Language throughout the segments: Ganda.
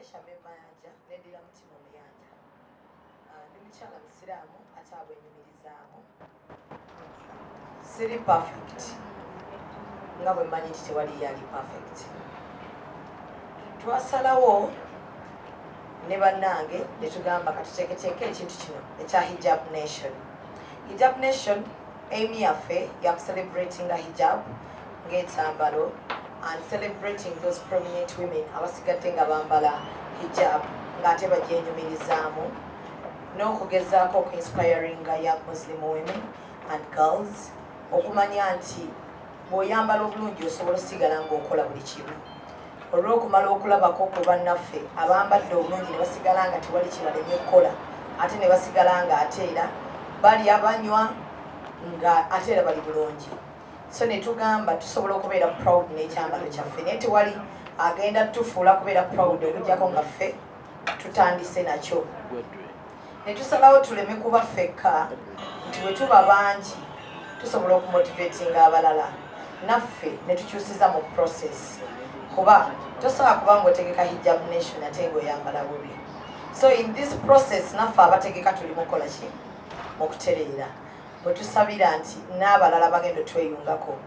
Shamim Mayanja, neddira Mutima Omuyanja. Ndi mukyala musiraamu ate abwenyumirizaamu. Siri perfect nga bwe mmanyi nti tewali yali perfect. Twasalawo ne bannange ne tugamba katuteeketeeke ekintu kino ekya Hijab Nation. Hijab Nation, aim yaffe yakucelebratinga hijab ng'ekyambalo and celebrating those prominent women abasigadde nga bambala hijab ng'ate bagyenyumirizaamu, n'okugezaako okuinspiringa young Muslim women and girls okumanya nti bw'oyambala obulungi osobola osigala ng'okola buli kimu. Olw'okumala okulabako ku bannaffe abambadde obulungi ne basigala nga tewali kibalemye kukola, ate ne basigala nga ate era balya, banywa, nga ate era bali bulungi. So ne tugamba tusobola okubeera proud n'ekyambalo kyaffe, naye tewali agenda tufuula kubeera proud okuggyako nga ffe tutandise nakyo. Ne tusalawo tuleme kuba ffekka, nti bwe tuba bangi tusobola okumotivatinga abalala, naffe ne tukyusiza mu process, kuba tosobola kuba nga otegeka Hijab Nation ate ng'oyambala bubi. So in this process, naffe abategeka tuli mukola ki mu kutereera, bwe tusabira nti n'abalala bagenda otweyungako.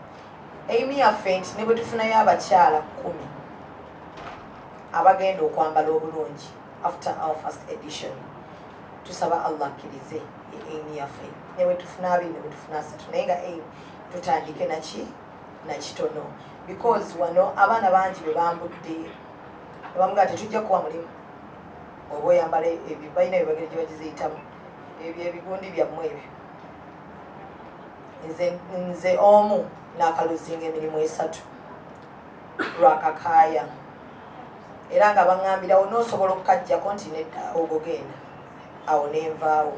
Aim yaffe nti ne bwe tufunayo abakyala 10 abagenda okwambala obulungi after our first edition, tusaba Allah akkirize. Ye aim yaffe, ne bwe tufuna 20, ne bwe tufuna 30, naye nga aim tutandike naki nakitono, because wano abaana bangi be bambudde nebamugaa tetujja kuwa mulimu oba oyambala ebyo, balina ebibagere gye bagiziyitamu, ebyo ebigundi byammwe ebyo. Nze omu nakalosinga emirimu esatu lwakakaaya, era nga baŋŋambirawo n'osobola okukajjako nti nedda, ogwo genda awo nenvaawo.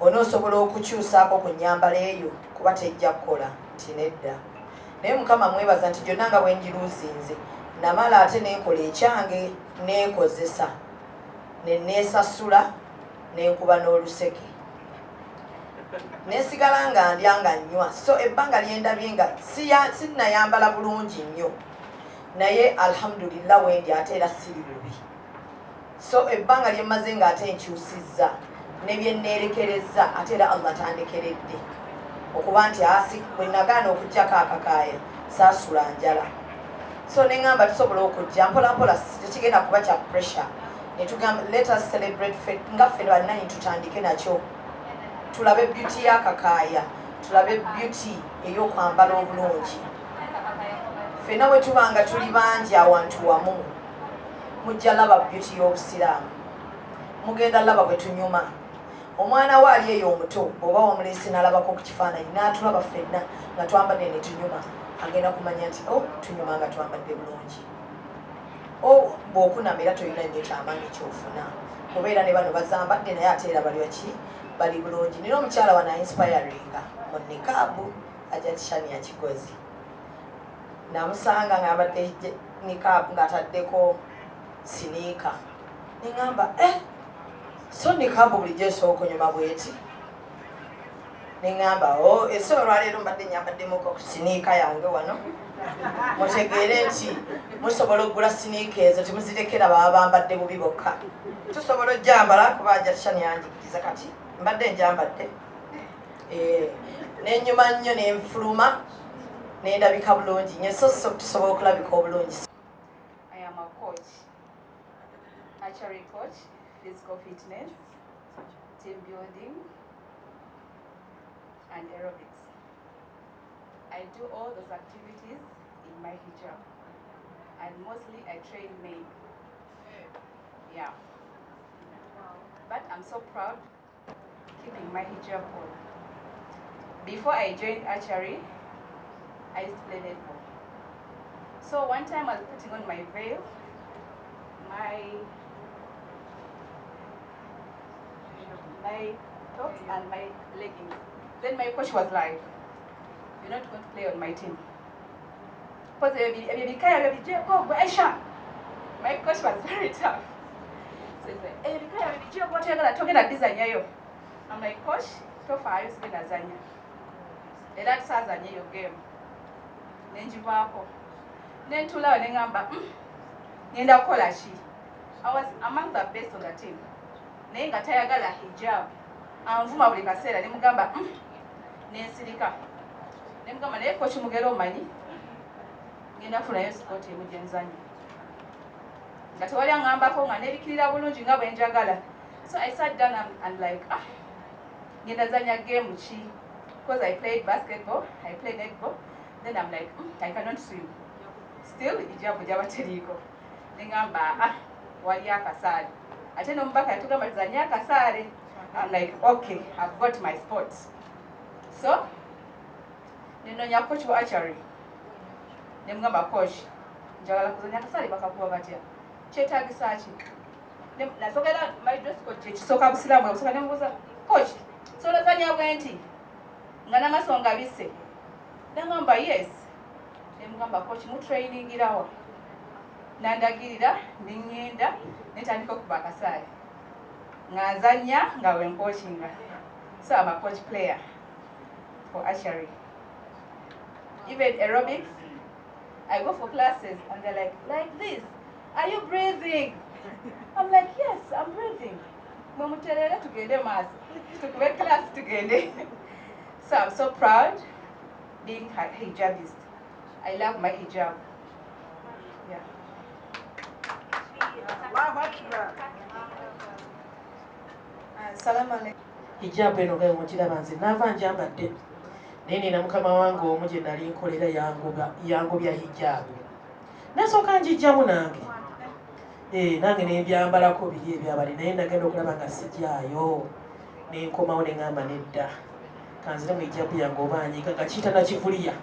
Onoosobola okukyusaako ku nnyambala eyo kuba tejja kukola, nti nedda. Naye Mukama mwebaza nti gyonna nga bwe ngiruuzinze, namala ate nenkola ekyange, neekozesa, neneesasula, nenkuba n'oluseke, nesigala nga ndya nga nnywa. So ebbanga lyendabye nga sinnayambala bulungi nnyo, naye alhamdulillah wendi ate era siri bubi. So ebbanga lyemmaze nga ate nkyusizza ne byenneerekereza, ate era Allah tandekeredde okuba nti asi bwe nagaana okugjako akakaaya saasula njala. So neŋŋamba tusobola okujja mpolampola, tekigenda kuba kya pressure. Netugamba let us celebrate nga ffe bannanyi tutandike nakyo, tulabe beauty y'akakaaya, tulabe beauty ey'okwambala obulungi. Ffenna bwe tuba nga tuli bangi awantu wamu, mujja laba beauty y'obusiraamu, mugenda laba bwe tunyuma. Omwana we ali eyo omuto bw'oba wamuleese n'alabako ku kifaananyi n'atulaba ffenna nga twambadde ne tunyuma, agenda kumanya nti o oh, tunyuma nga twambadde bulungi. O bw'okunama era tolina nnyo kyamaanyi kyofuna, kubeera ne bano bazambadde, naye ate era bali baki, bali bulungi. Nina omukyala wano ainspiringa mu nikaabu, Hajat Shania Kigozi. Namusanga ng'ambadde nikaabu ng'ataddeko sneaker, neŋŋamba, eh, so nikaabu bulijjo esobola okunyuma bweti? Neŋŋamba, o oh, ese olwaleero mbadde nyambaddemuko ku sneaker yange wano, mutegeere nti musobola okugula sneaker ezo, temuzirekera baba bambadde bubi bokka, tusobola ojjambala kuba Hajat Shania yanjigiriza. Kati mbadde njambadde, eh, nenyuma nnyo, nenfuluma, nendabika bulungi nnyo. So tusobola okulabika obulungi. I am a coach, archery coach, physical fitness, team building, and aerobics. I do all those activities in my hijab, and mostly I train men. Yeah. But I'm so proud keeping my hijab on. Before I joined archery, I used to play netball. So one time I was putting on my veil, my tops and my leggings. Then my coach was like, "You're not going to play on my team. Because go, go, Aisha." My coach was very tough. So he's like, "Hey, togenda bizanyayo." I'm like, "Coach, tofaayo, sigenda zanya." Era tusaazanya eyo game. Nenjivaako. Nentuulawo ne ŋŋamba, ngenda kukola ki? I was among the best on the team, naye nga tayagala hijab, anvuma buli kaseera. Nemugamba nensirika, nemugamba, "Naye coach Mugera, omanyi ngenda funayo sport emu gyenzanya nga tewali aŋŋambako, nga nebikirira bulungi nga bwe njagala." So I sat down and like, ah, ngenda zanya game ki? Because I played basketball, I played netball. Then I'm like, I cannot swim. Still hijabu jaba teriiko. Neŋŋamba, ah, wali akasaale, ate n'omubaka yatugamba tuzanye akasaale. I'm like, okay, I've got my sport. So nenonya coach wa archery, nemugamba, "Coach, njagala kuzanya akasaale, bakakuba batya? Kyetagisa ki?" Nasokera my dress code kyekisooka, busiraamu bwebusooka. Nemubuuza, "Coach, solozanya bwe nti nga n'amaaso nga bise?" Nagamba, "Yes." Nemugamba, "Coach, mutrainingirawa?" Nandagirira, neŋŋenda, netandika okuba akasaale nga nzanya nga wencoachinga. So I'm a coach player for archery. Even aerobics, I go for classes and they're like this, "Are you breathing?" I'm like, "Yes, I'm breathing. Mwe muterere, tugende maaso, tukube class, tugende." So I'm so proud being a hijabist. I love my hijab, yeah. Allahu Akbar. Assalamu alaikum. Hijabu eno nga mugiraba, nze naava njambadde, naye nina mukama wange omu gye nali nkolera yangobya hijaabu, nasooka njijjamu nange. Nange nembyambalako biri ebyabali, naye nagenda okulaba nga sijaayo, nenkomawo, neŋŋamba, nedda, kanzire mu hijabu yange oba nyiga nga kiyita nakivuliya,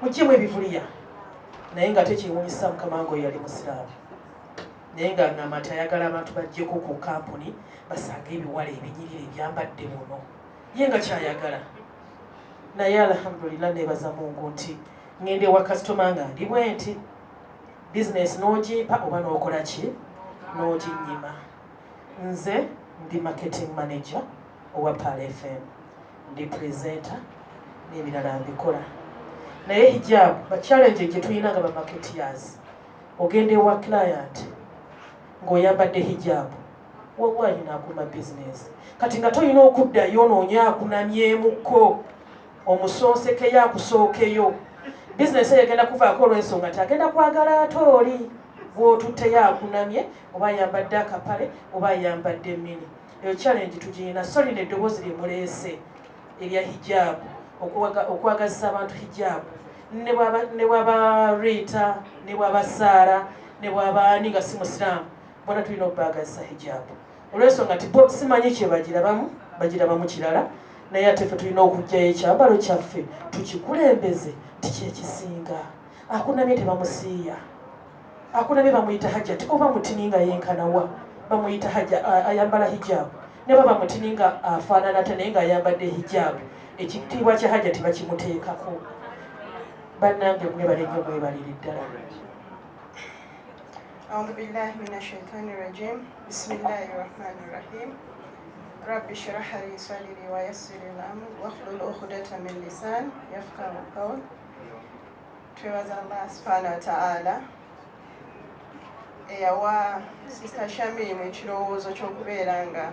muggyemu ebivuliya. Naye nga tekyewunyisa, mukama wange oyo yali musiraamu, naye nga ngamba nti ayagala abantu bajjeko ku kampuni basange ebiwala ebinyirira ebyambadde muno, ye nga kyayagala. Naye alhamdulillah, nebaza Mungu nti ŋŋenda ewa kasitoma nga ndi bwe nti, bizinesi n'ogimpa oba n'okola ki n'oginnyima. Nze ndi marketing manager owa Pearl FM, ndi presenter n'ebirala mbikola. Naye hijab ba challenge gye tulina nga ba marketeers, ogenda ewa client ng'oyambadde hijab, wallahi naakuma bizinesi. Kati nga tolina okuddayo onoonya akunamyemuko, omusonsekeyo, akusookeyo, bizinesi eyo egenda kuvaako olw'ensonga nti agenda kwagala ate oli bw'otutteyo akunamye, oba ayambadde akapale oba ayambadde mini. Eyo challenge tugirina. So lino eddoboozi lye muleese erya hijaabu, okwagazisa abantu hijaabu, ne bwaba Rita, ne bwaba Saara, ne bwaba ani nga si musiraamu, bona tulina okubaagazisa hijaabu olw'ensonga nti bo simanyi kye bagirabamu, bagirabamu kirala. Naye ate ffe tulina okuggyayo ekyambalo kyaffe tukikulembeze nti kyekisinga. Akunamye tebamusiiya, akunamye bamuyita hajati, oba mutini nga yenkanawa bamuyita haja ayambala hijaabu. Ne baba mutini nga afaanana ta, naye ng'ayambadde hijaabu, ekitiibwa kya hajati bakimuteekako. Bannange, mwebale nnyo, mwebalire ddala. أعوذ بالله من الشيطان الرجيم. بسم الله الرحمن الرحيم. رب اشرح لي صدري ويسر لي الأمر واحلل عقدة من لسان يفقه قول. Twebaza Allah subhanahu wa ta'ala eyawa Sister Shamim ekirowoozo ky'okubeera nga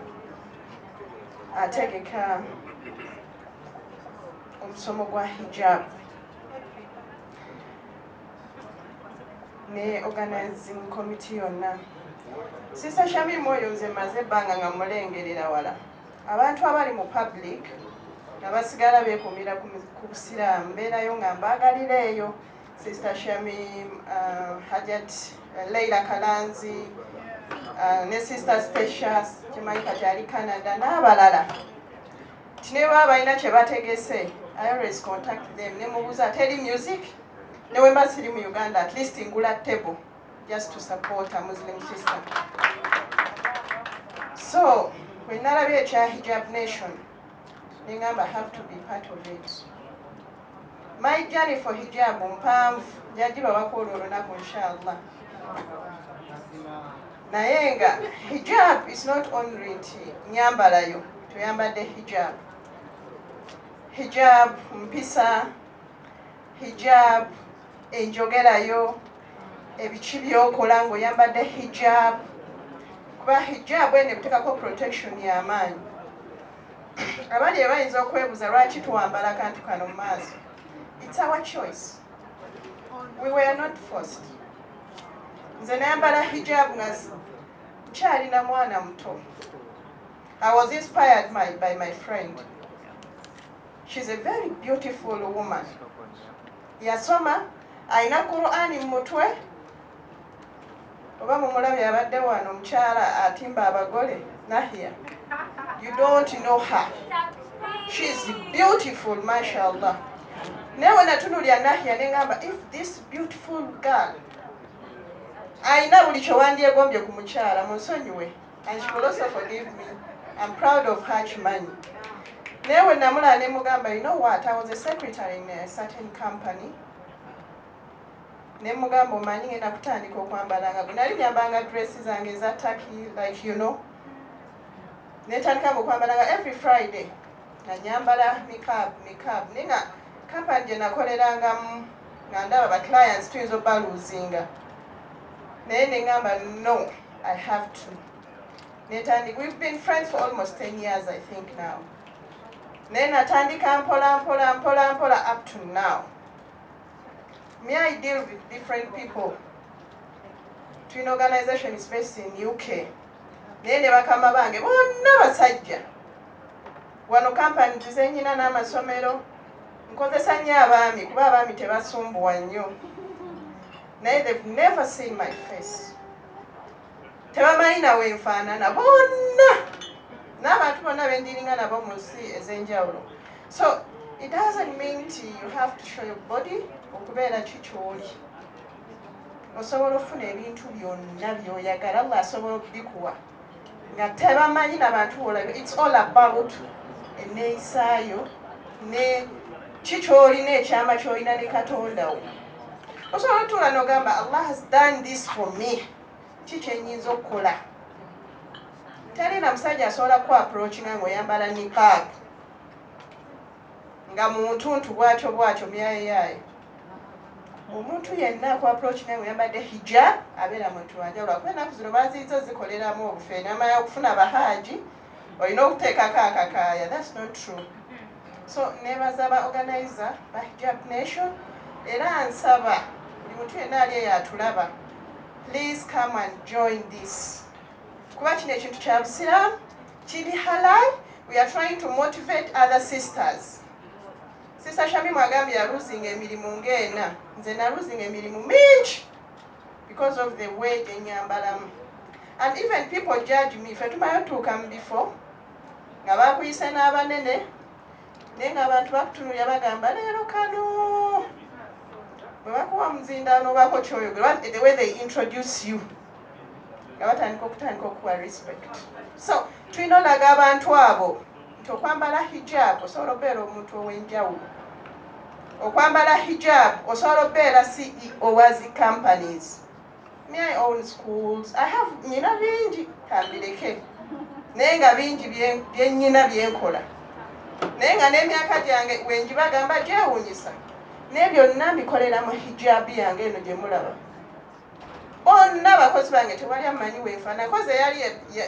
ategeka omusomo gwa hijab ne organizing committee yonna. Sister Shamim oyo nze maze ebbanga nga mulengerera wala. Abantu abali mu public nga basigala beekuumira ku busiraamu, mbeerayo nga mbaagalira eyo. Sister Shamim, Hajat Leila Kalanzi, ne Sister Stacia kimanyi kati ali Canada n'abalala, ti ne baba balina kye bategese, I always contact them ne mubuuza, "Teri music?" Ne we mba siri mu Uganda, at least ngula table just to support a Muslim sister. So when nalabye ekya Hijab Nation, nengamba, "I have to be part of it." My journey for hijab mpanvu, njagibawako olwo olunaku inshallah. Naye nga hijab is not only nti nyambalayo, toyambadde hijab. Hijab mpisa, hijab enjogerayo, ebiki byokola ng'oyambadde hijab. Kuba hijab eno ekuteekako protection y'amaanyi. Abali bayinza okwebuuza lwaki tuwambala akantu kano mu maaso. It's our choice, we were not forced. Nze nayambala hijab nga nkyalina mwana muto. I was inspired by my friend. She's a very beautiful woman, yasoma, alina Qur'ani mu mutwe. Oba mumulabye, abadde wano, omukyala atimba abagole, Nahia. You don't know her. She's beautiful, mashallah. Naye we natunulya Nahia neŋŋamba, if this beautiful girl alina buli kyewandyegombye ku mukyala, munsonyiwe, and she will also forgive me, I'm proud of her, kimanyi. Naye we namulaba ne mugamba, you know what, I was a secretary in a certain company, ne mugamba, omanyi ngenda kutandika okwambala nga gwe. Nali nyambanga dress zange eza Turkey, like netandika okwambala nga every Friday nga nyambala niqab. Niqab, naye nga company gye nakolerangamu nga ndaba ba clients tuyinza obaluuzinga, naye neŋŋamba, no, I have to. Netandika. We've been friends for almost 10 years, I think now. Naye natandika mpola mpola mpola mpola up to now. Me, I deal with different people. Twin organization is based in UK, naye ne bakama bange bonna basajja. Wano company tizenyina n'amasomero, nkozesa nnyo abaami kuba abaami tebasumbuwa nnyo, naye they've never seen my face, tebamanyi nawe nfaanana bonna n'abantu bonna bendiringa nabo mu nsi ez'enjawulo. So it doesn't mean nti you have to show your body okubeera kikyoli. Osobola okufuna ebintu byonna by'oyagala, Allah asobola okubikuwa nga tebamanyi nabantu bolabye. It's all about enneeyisaayo ne kikyolina, ekyama kyolina ne Katonda wo. Osobola otuula n'ogamba, Allah has done this for me, ki kyenyinza okukola? Talina musajja asobola ku approachinga ng'oyambala niqab nga muntuntu bwatyo bwatyo myayeyaayo. Omuntu yenna aku approachinga ng'oyambadde hijab abeera muntu wanjawulo, akuba ennaku zino baziiza zikoleramu obufe namanya okufuna abahaaji olina okuteekako akakaaya. That's not true. So nebaza ba organizer ba Hijab Nation, era nsaba buli muntu yenna ali eyo atulaba, please come and join this, kuba kino ekintu kya busiraamu, kiri halal. We are trying to motivate other sisters. Sister Shamimu agambye yaluzinga emirimu ng'ena. Nze naluzinga emirimu mingi because of the way gyenyambalamu, and even people judge me. Fe tumayo tuuka mu bifo nga bakuyise n'abanene, naye ng'abantu bakutunulira bagamba, leero kano bwe bakuwa omuzindaano obaako kyoyogera, the way they introduce you nga batandika okutandika okuwa respect. So tulina olaga abantu abo nti okwambala hijab osobola okubeera omuntu ow'enjawulo, okwambala hijab osobola okubeera CEO wa zi companies. Me, I own schools, I have, nyina bingi, kambireke, naye nga bingi byenyina byenkola, naye nga n'emyaka gyange wenjibagamba gyewuunyisa, naye byonna mbikolera mu hijab yange eno gye mulaba. Bonna abakozi bange tewali amanyi wenfaana koze yali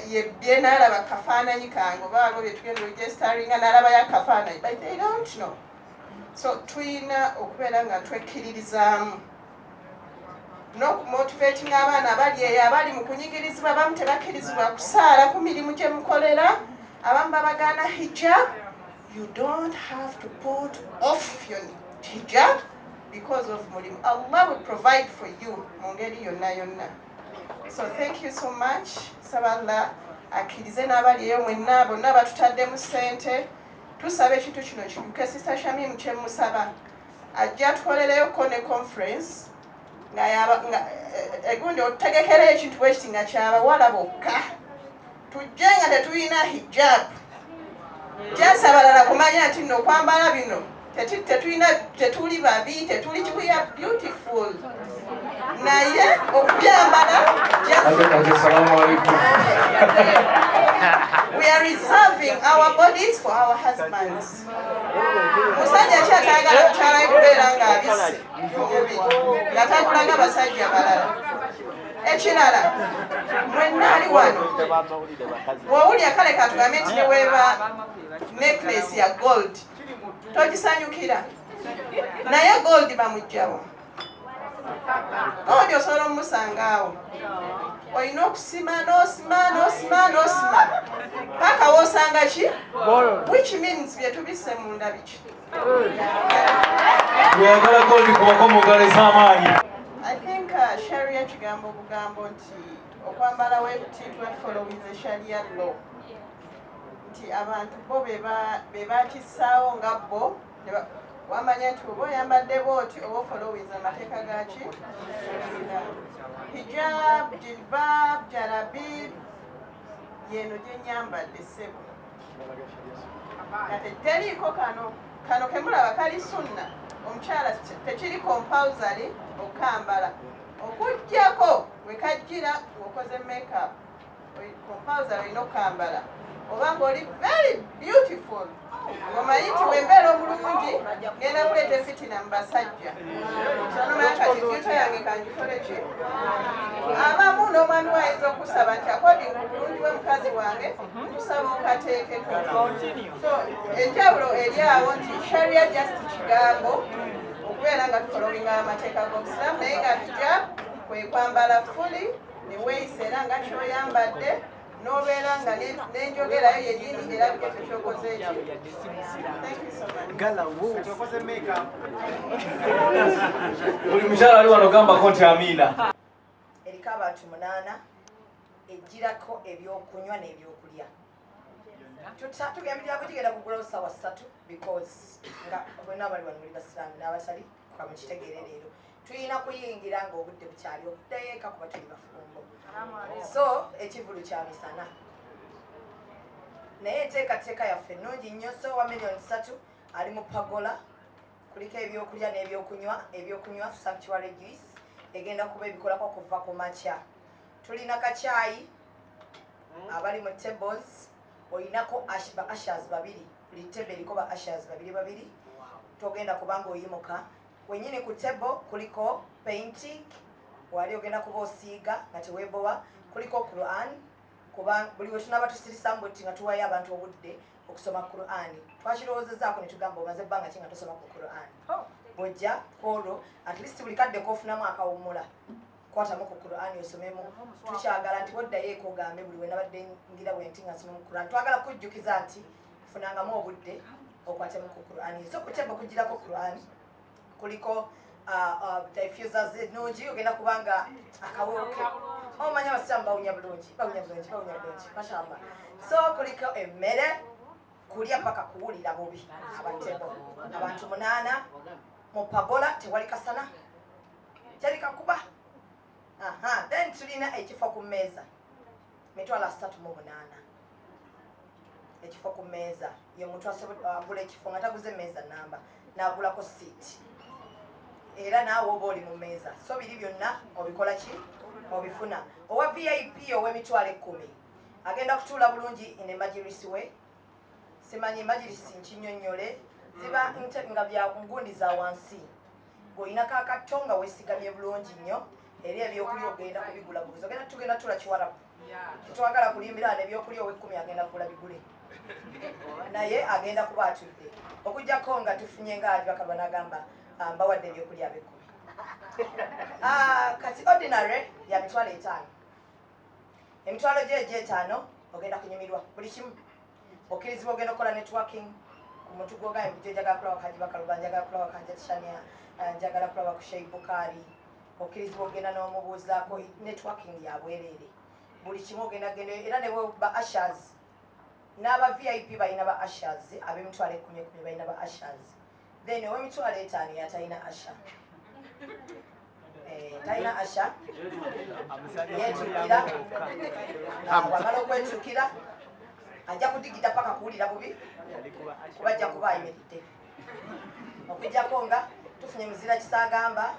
yebbye n'alaba kafaananyi kange, oba waliwo byetugenda registeringa n'alabayo akafaananyi, but they don't know. So tulina okubeera nga twekkiririzaamu n'okumotivatinga abaana abali eyo abali mu kunyigirizibwa. Abamu tebakkirizibwa kusaala ku mirimu gye mukolera, abamu babagaana hijab. You don't have to put off your hijab because of mulimu. Allah will provide for you mu ngeri yonna yonna. So thank you so much. Saba Allah akkirize n'abali eyo mwenna bonna batutaddemu ssente. Tusaba ekintu kino kiduke. Sister Shamim, kyemusaba ajja atukolereyoko ne conference nga nga egundi otutegekera ekintu bwekiti nga kyabawala bokka, tujje nga tetulina hijab, just abalala kumanya nti nno okwambala bino tetulina, tetuli babi, tetuli, we are beautiful, naye okubyambala just Assalamu alaikum. We are reserving our bodies for our husbands. Musajja ki atayagala mukyala we kubeera ng'abisse omubiri nga tagula nga basajja balala? Ekirala, mwenna ali wano bw'owulira, kale katugambe nti ne weeba necklace ya gold togisanyukira, naye gold bamugjawo. Gold osobola omusanga awo, olina okusima n'osima n'osima n'osima paka woosanga ki, which means bye tubisse munda biki? Weyagala gold kubako mu ngalo ez'amaanyi. I think Sharia kigambo bugambo nti okwambala wekutiitwa following the Sharia law, nti abantu bo be bakissaawo nga bo wamanya nti oba oyambadde bwoti oba following amateeka gaki. Hijab, jilbab, jalabib, yeno gyenyambadde, ssebo, kati teriiko kano kano kemulaba kali sunna. Omukyala tekiri compulsory okukambala, okugjako wekajjira ng'okoze makeup, compulsory olina okukambala, oba ng'oli very beautiful, ng'omanyi nti wembeera omulungi ngenda kuleeta efitina mu basajja. So nomanya kati beauty yange kanjikole ki. Abamu n'omwami we ayinza okusaba nti according ku bulungi bwe mukazi wange nkusaba okateekeko. So enjawulo eri awo nti Sharia just kigambo okubeera nga tufollowinga amateeka g'obusiraamu, naye nga hijab kwe kwambala fully ne weeyisa era nga kyoyambadde n'obeera nga n'enjogerayo yennyini erabika ekyo kyokoze eki. Thank you so much. Buli mukyala ali wano gambako nti amiina. Eriko abantu 8, ejjirako ebyokunywa n'ebyokulya. Tugambirira kugigenda kugulawo ssaawa 3, because nga bonna bali wano muli basiraamu n'abatali kamukitegeere, leero tulina kuyingira ng'obudde bukyali okuddayo eka kuba tuli bafumbo. So ekivulu kya misana, naye enteekateeka yaffe ennungi nnyo. So wa miliyoni 3 ali mu Pagola, kuliko ebyokulya n'ebyokunywa. Ebyokunywa, Sanctuary Juice egenda kuba ebikolako kuva ku makya. Tulina kacyayi abali mu tables, oyinako ba ushers babiri, buli table eriko ba ushers babiri babiri, togenda kubanga oyimuka wenyini. Ku table kuliko painting, wali ogenda kuba osiiga nga teweebowa. Kuliko Quran, kuba buli we tunaba tusirisamu bwetti nga tuwayo abantu obudde okusoma Quran. Twakirowoozezaako ne tugamba, omaze ebbanga ki nga tosoma ku Quran? Bwojja kwolwo, at least buli kadde kofunamu akawummula, kwatamu ku Quran osomemu. Tukyagala nti bwoddayo eka ogambe, buli wenabadde ngira bwenti nga nsoma mu Quran. Twagala kujjukiza nti funangamu obudde okwatemu ku Quran. So ku table kugirako Quran, kuliko diffusers ennungi, ogenda kubanga akawooke. Omanya abasiraamu bawunya bulungi, bawunya bulungi, bawunya bulungi, mashallah. So kuliko emmere, kulya paka kuwulira bubi. Aba table abantu 8 mu Pagola, tewali kasana, teri kakuba. Aha, then tulina ekifo ku mmeeza, 380,000 ekifo ku mmeeza. Ye muntu agula ekifo nga taguze emmeeza namba, n'agulako seat, era naawe oba oli mu mmeeza. So biri byonna obikola ki, obifuna. Owa VIP ow'emitwalo 10 agenda kutuula bulungi in majirisi we. Simanyi majirisi nkinyonnyole, ziba nga bya ngundi za wansi, ng'olinako akatto nga weesigamye bulungi nnyo. Eri ebyokulya ogenda kubigula buguzi, ogenda tugenda tula kiwarabu, tetwagala kulimbira wano. Ebyokulya ow'ekkumi agenda kugula bigule, naye agenda kuba atudde, okugjako nga tufunye nga Abakalwa n'agamba, "Ah, mbawadde ebyokulya ab'ekkumi." Ah, kati ordinary ya 50,000. Emitwalo gye egy'etaano ogenda kunyumirwa buli kimu, okkirizibwa ogenda okukola networking ku muntu gwogambye bujo, njagala kulaba Haji Bakaluba, njagala kulaba Haji Shania, njagala kulaba ku Sheikh Bukari. Okkirizibwa ogenda n'omubuuzaako, networking ya bwereere, buli kimu ogenda genda. Era ne ba ushers n'aba VIP balina ba ushers, ab'emitwalo ekumi ekumi balina ba ushers. Then ow'emitwalo 50 yatalina usher. Talina usher, yeetuukira. Bwamala okwetuukira ajja kudigida paka kuwulira bubi, kuba ajja kuba ayimiridde, okugjako nga tufunye muzira kisaagamba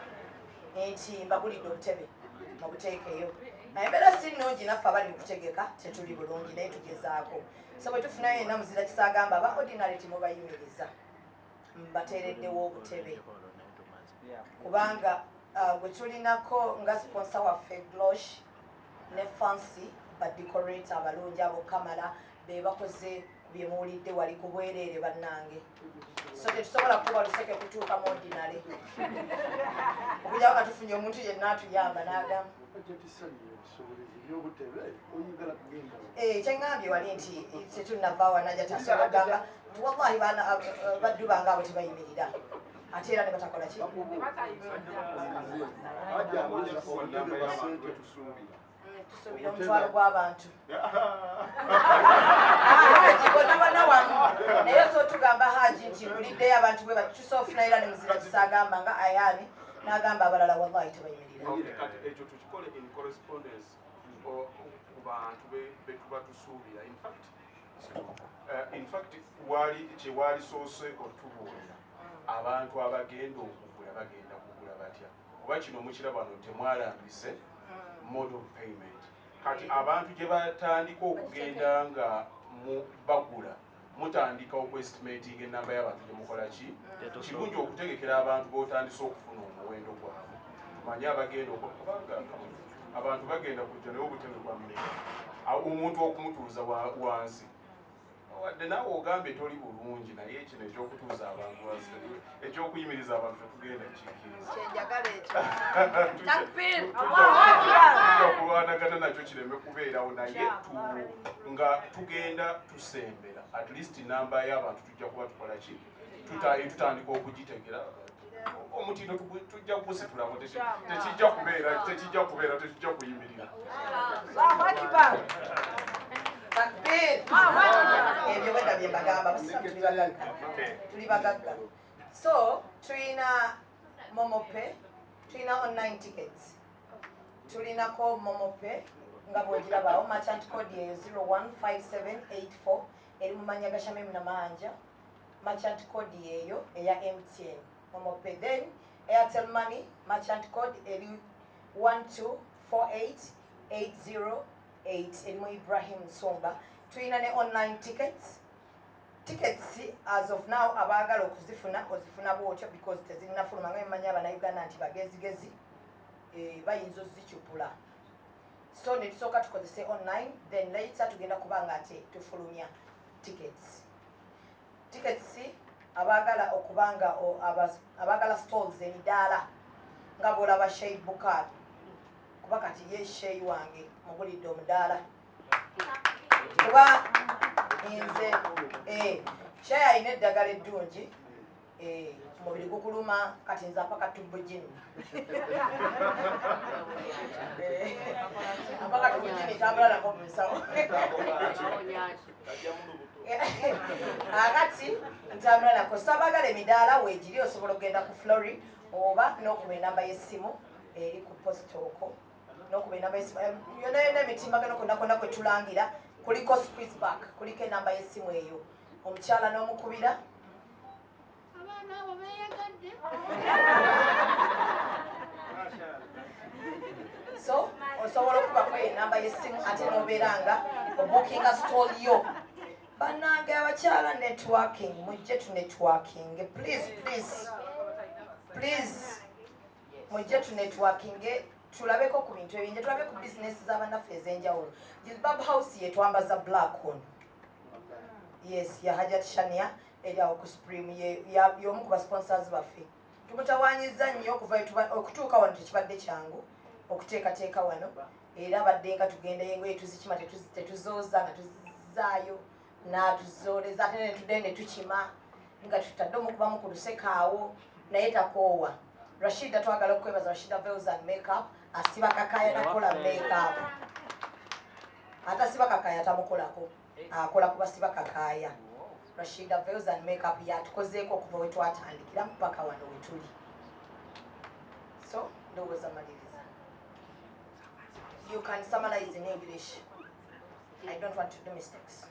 nti mbagulidde obutebe mubuteekeyo. Naye embeera si nnungi, naffe abali mu kutegeka tetuli bulungi, naye tugezaako. So bwe tufunayo yenna muzira kisaagamba, aba ordinary timubayimiriza, mbateereddewo obutebe, kubanga Gwe tulinako nga sponsor waffe Glosh ne Fancy ba decorator abalungi abo kamala be bakoze bye muwulidde wali ku bwereere bannange. So tetusobola kuba luseke kutuuka mu ordinary okujjako nga tufunye omuntu yenna atuyamba n'agamba. Kyeŋŋambye wali nti tetunnava wanaja tasobola kugamba nti wallahi baana baddu bange abo tebayimirira ate era ne batakola ki? Tusuubira omutwalo gw'abantu. Haji bonna bonna wamu, naye osobola tugamba Haji nti nguliddeyo abantu bwe bati, tusobola ofuna era ne muzira kisagamba nga Ayani n'agamba abalala wallahi tebayimirira. Kati ekyo tukikole in correspondence ku bantu be tuba tusuubira. In fact wali kyewalisoose otubuulira abantu abagenda okugula bagenda kugula batya, kuba kino mukiraba no temwalambise mode of payment. Kati abantu gye batandika okugenda nga bagula, mutandika okuestimating enamba y'abantu gye mukola ki. Kirungi okutegekera abantu b'otandise okufuna omuwendo gwabwe, tumanye abagenda, kubanga abantu bagenda kujja naye obutebe bwa mmeka omuntu okumutuuza wansi. Wadde naawe ogambye toli bulungi, naye kino ekyokutuuza abantu wansi, ekyokuyimiriza abantu tetugenda kikkiriza. Kyenjagala ekyo. Takbir! Tujja kulwanagana nakyo kireme kubeerawo, naye nga tugenda tusembera at least namba y'abantu tujja kuba tukola ki, tutandika okugitegera. Omutindo tujja kugusitulako, tekijja kubeera tetujja kuyimirira. Allahu Akbar. Takbir! Ebyo bwedda bye mbagamba, basiramu tuli bagagga, tuli bagagga. So tulina MoMo Pay, tulina online tickets, tulinako MoMo Pay nga bwogirabawo, merchant code eyo 015784 eri mu manya ga Shamim Namanja. Merchant code yeeyo eya MTN MoMo Pay. Then Airtel Money merchant code eri 1248808, erimu Ibrahim Nsumba. Tulina ne online tickets. Tickets as of now abaagala okuzifuna ozifuna bwotyo because tezinnafuluma, nga mmanyi abannayuganda nti bagezigezi, bayinza ozicupula. So ne tusooka tukozese online, then later tugenda kuba nga ate tufulumya tickets. Tickets abaagala okubanga abaagala stalls, emidaala nga bwolaba Shei Bukar, kuba kati ye Shei wange mugulidde omudaala, kuba nze Shei alina eddagala eddungi, omubiri gukuluma, kati nze apaka tubujini, apaka tubujini tambula nako mu nsawo. Akati ntambula nako. So abaagala emidaala weegiri, osobola okugenda ku Flori oba n'okuba enamba y'essimu eri ku post okwo, n'okuba enamba y'essimu yonna yonna emitimbagano kwonna kwonna kwe tulangira kuliko squeeze back, kuliko enamba y'essimu eyo, omukyala n'omukubira. Abaana abo beeyagadde. So osobola okubako enamba y'essimu ate n'obeera nga obookinga stall yo. Bannange abakyala, networking, mujje tu networking, please, please, please, mujje tu networking, tulabeko ku bintu ebingi, tulabe ku bizinesi z'abannaffe ez'enjawulo. Jilbab House yetwambaza black one, yes, ya Hajat Shania eri awo ku Supreme, y'omu ku basponsors baffe. Tumutawanyiza nnyo okuva okutuuka wano, tekibadde kyangu okuteekateeka wano, era badde nga tugendayo engoye tuzikima, tetuzooza nga tuzizaayo n'atuzooleza, ate ne tuddayo ne tukima nga tutadde omukubamu ku lusekaawo, naye takoowa. Rashida, twagala okwebaza Rashida Veils and Makeup, asiba kakaya nakola makeup, atasiba kakaya tamukolako, akola kubasiba kakaya. Rashida Veils and Makeup yatukozeeko okuva we twatandikira mpaka wano we tuli. So ndowooza maliriza. You can summarize in English. I don't want to do mistakes.